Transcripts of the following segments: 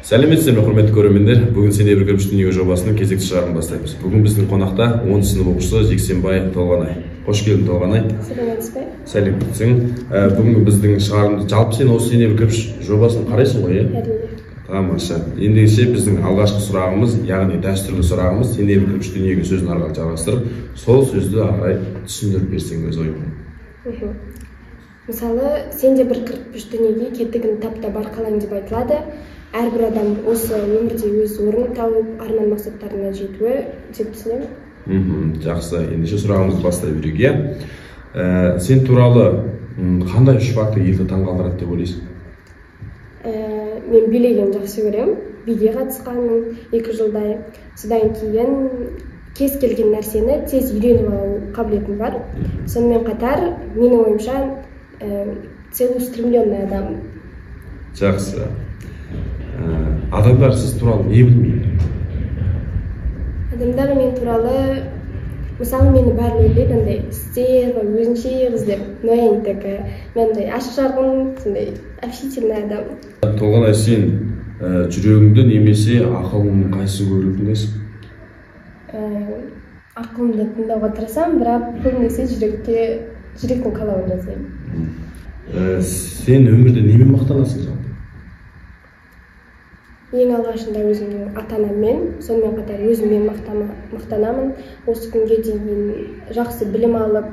Сәлеметсіздер ме, құрметті көрермендер? Бүгін «Сенде бір кірпіш дүниеге» жобасының кезекті шығарылымын бастаймыз. Бүгін біздің қонақта 10 сынып оқушысы Жексенбай Толғанай. Қош келдің, Толғанай. Сәлеметсіз бе? Сәлеметсің. Бүгінгі біздің шығарылымды, жалпы сен осы «Сенде бір кірпіш» жобасын қарайсың ғой, иә? Әрине. Тамаша. Ендеше біздің алғашқы сұрағымыз, яғни дәстүрлі сұрағымыз, «Сенде бір кірпіш дүниеге» сөзін ары қарай жалғастырып, сол сөзді ары қарай түсіндіріп берсең өз ойыңмен. Мысалы, «Сен де бір кірпіш дүниеге, кетігін тап та бар қалаң» деп айтылады. Әрбір адам осы өмірде өз орнын тауып, арман мақсаттарына жетуі деп түсінемін. Жақсы. Ендеше сұрағымызды бастай берейік, иә. Сен туралы қандай үш факт елді таңғалдырады деп ойлайсың? Мен билегенді жақсы көремін, биге қатысқанмын 2 жылдай. Содан кейін кез келген нәрсені тез үйреніп алу қабілетім бар. Сонымен қатар, менің ойымша, целеустремленный адаммын. Жақсы. Адамдар сіз туралы не білмейді? Адамдар мен туралы, мысалы, мені бәрі ойлайды андай стерва, өзінше қыз деп, но я не такая. Мен андай ашық жарқын, сондай общительный адаммын. Толғанай, сен жүрегіңді немесе ақылыңның қайсысын көбірек тыңдайсың? Ақылымды тыңдауға тырысамын, бірақ көбінесе жүректің қалауын жасаймын. Сен өмірде немен мақтанасың жалпы? Ең алғашында өзімнің ата анаммен, сонымен қатар өзіммен мақтанамын. Осы күнге дейін жақсы білім алып,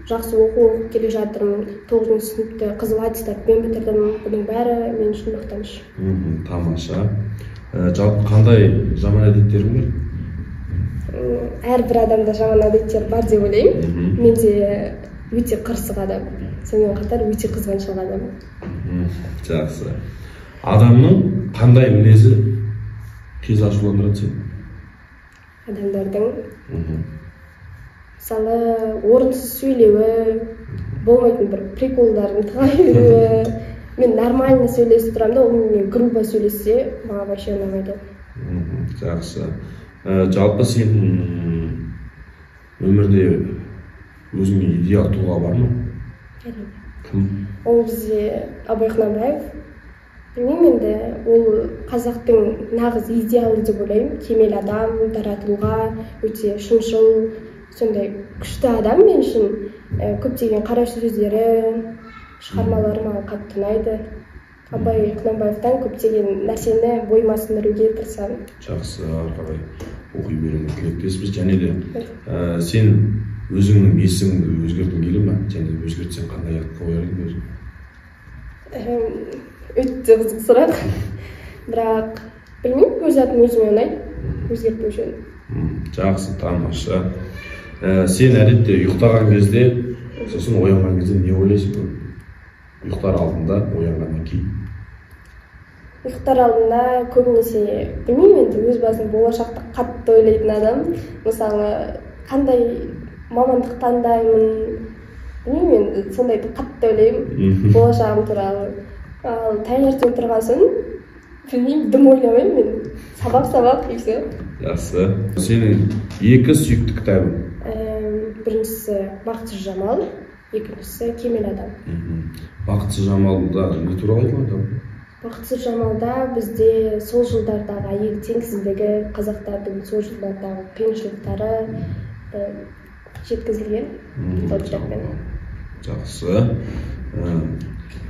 жақсы оқу оқып келе жатырмын. Тоғызыншы сыныпты қызыл аттестатпен бітірдім. Бұның бәрі мен үшін мақтаныш. Тамаша. Жалпы қандай жаман әдеттерің бар? Әрбір адамда жаман әдеттер бар деп ойлаймын. Менде өте қырсық адам, сонымен қатар өте қызғаншақ адаммын. Жақсы. Адамның қандай мінезі тез ашуландырады сені? Адамдардың, мысалы, орынсыз сөйлеуі, болмайтын бір приколдарын тыға беруі. Мен нормально сөйлесіп тұрамын да, ол менімен грубо сөйлессе, маған вообще ұнамайды. Жақсы. Жалпы сен өмірде өзіңе идеал тұлға бар ма? Әрине. Кім? Ол бізде Абай Құнанбаев. Білмеймін енді, ол қазақтың нағыз идеалы деп ойлаймын. Кемел адам, дара тұлға, өте шыншыл, сондай күшті адам мен үшін. Көптеген қара сөздері, шығармалары маған қатты ұнайды. Абай Құнанбаевтан көптеген нәрсені бойыма сіңіруге тырысамын. Жақсы, ары қарай оқи беруіңе тілектеспіз. Және де сен өзіңнің есіміңді өзгерткің келе ме? Және өзгертсең, қандай ат қояр едің өзің? Өте қызық сұрақ, бірақ білмеймін, өз атым өзіме ұнайды, өзгертпеу жөн. Жақсы, тамаша. Сен әдетте ұйықтаған кезде, сосын оянған кезде не ойлайсың көп? Ұйықтар алдында, оянғаннан кейін. Ұйықтар алдында көбінесе, білмеймін енді, өз басым болашақты қатты ойлайтын адам. Мысалы, қандай мамандық таңдаймын, білмеймін енді, сондайды қатты ойлаймын болашағым туралы. Ал таңертең тұрған соң, білмеймін, дым ойламаймын мен. Сабақ, сабақ и все. Жақсы. Сенің екі сүйікті кітабың? Біріншісі «Бақытсыз Жамал», екіншісі «Кемел адам». «Бақытсыз Жамалда» не туралы айтылады жалпы? «Бақытсыз Жамалда» бізде сол жылдардағы әйел теңсіздігі, қазақтардың сол жылдардағы қиыншылықтары жеткізілген сол кітаппен. Жақсы.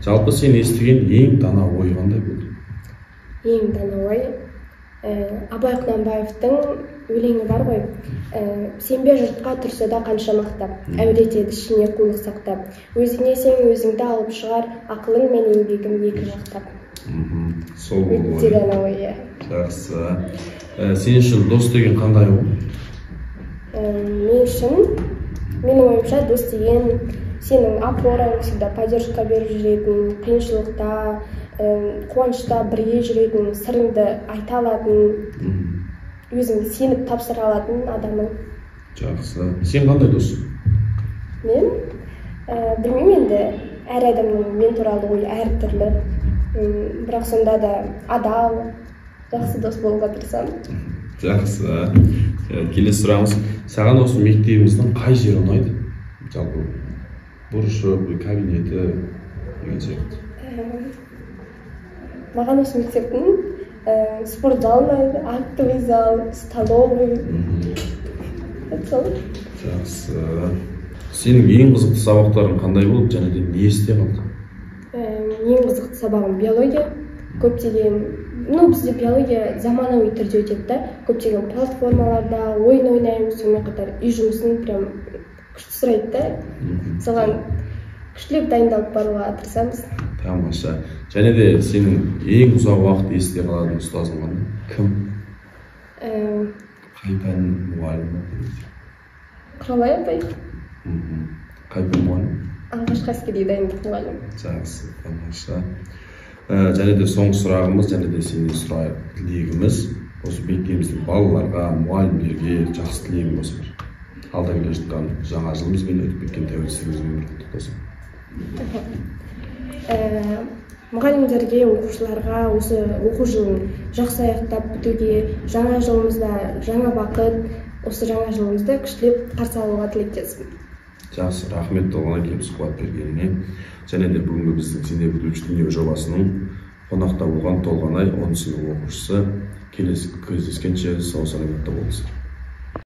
Жалпы сен естіген ең дана ой қандай болды? Ең дана ой, Абай Құнанбаевтың өлеңі бар ғой, «Сенбе жұртқа, тұрса да қанша мақтап, әуре етеді ішіне қулық сақтап. Өзіңе сен, өзіңді алып шығар ақылың мен еңбегің екі жақтап». Сол болды Өте ғой. дана ой, иә. Жақсы. Сен үшін дос деген қандай ұғым? Мен үшін, менің ойымша, дос деген сенің опораң, всегда поддержка беріп жүретін, қиыншылықта, қуанышта бірге жүретін, сырыңды айта алатын, өзің сеніп тапсыра алатын адамың. Жақсы. Сен қандай доссың? Мен білмеймін енді, әр адамның мен туралы ойы әртүрлі. Бірақ сонда да адал, жақсы дос болуға тырысамын. Жақсы. Келесі сұрағымыз: саған осы мектебіміздің қай жері ұнайды, жалпы бұрышы, кабинеті деген сияқты? Маған осы мектептің Спортзал ұнайды, актовый зал, столовый. Сол. Жақсы. Сенің ең қызықты сабақтарың қандай болды және де не есте қалды? Ең қызықты сабағым биология. Көптеген, ну, бізде биология заманауи түрде өтеді да, көптеген платформаларда ойын ойнаймыз, сонымен қатар үй жұмысын прям күшті сұрайды да, соған күштілеп дайындалып баруға тырысамыз. Тамаша. Және де сенің ең ұзақ уақыт есте қалатын ұстазың қандай, кім? Қай пән мұғалімі? Құралай апай. Қай пән мұғалімі? Алғашқы әскери дайындық мұғалімі. Жақсы, тамаша. Және де соңғы сұрағымыз және де сенен сұра тілегіміз: осы мектебіміздің балаларға, мұғалімдерге жақсы тілегің болса, бір алда келе жатқан жаңа жылымызбен, өтіп кеткен тәуелсіздігімізбен бір құттықтасаң. Мұғалімдерге, оқушыларға осы оқу жылын жақсы аяқтап бітуге, жаңа жылымызда жаңа бақыт, осы жаңа жылымызды күштілеп қарсы алуға тілектеспін. Жақсы, рахмет, Толғанай, келіп сұхбат бергеніңе. Және де бүгінгі біздің «Сенде бір дүние» жобасының қонақта болған Толғанай, 10 сынып оқушысы. Келесі кездескенше сау саламатта болыңыздар.